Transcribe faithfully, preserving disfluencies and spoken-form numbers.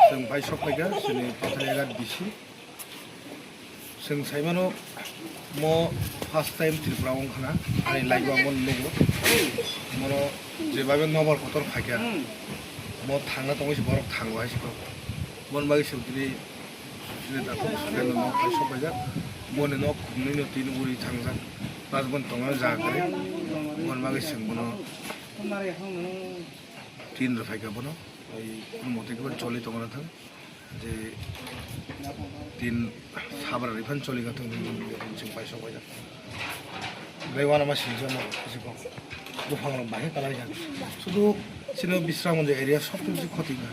Chwng bai sok phaikha chini Pathariaghat D C. Chwng saimano mo first time Tripura wngkhana ani life o amo nugo. Mono jebabe nobar kotor phaikha. Mo thangna tongwi se borok thango hai se kok. Mon bagwi chwng tini Sri Dato Sri nok bai sok phaijak. Moni nok khumnwi no tin uri thangjak. Pas bon tongna jaga kare. Mon bagwi chwng bono tin rw phaikha bono. Ai mote kiban choli tongna thang. Je tin sabra rifan choli ga thang, chwng bai sok bai jak. Bai wana ma sinja mo kisi ko. Buphang rok bai kalai jak. Sudu sino Bisramganj area sob kichu khoti ga.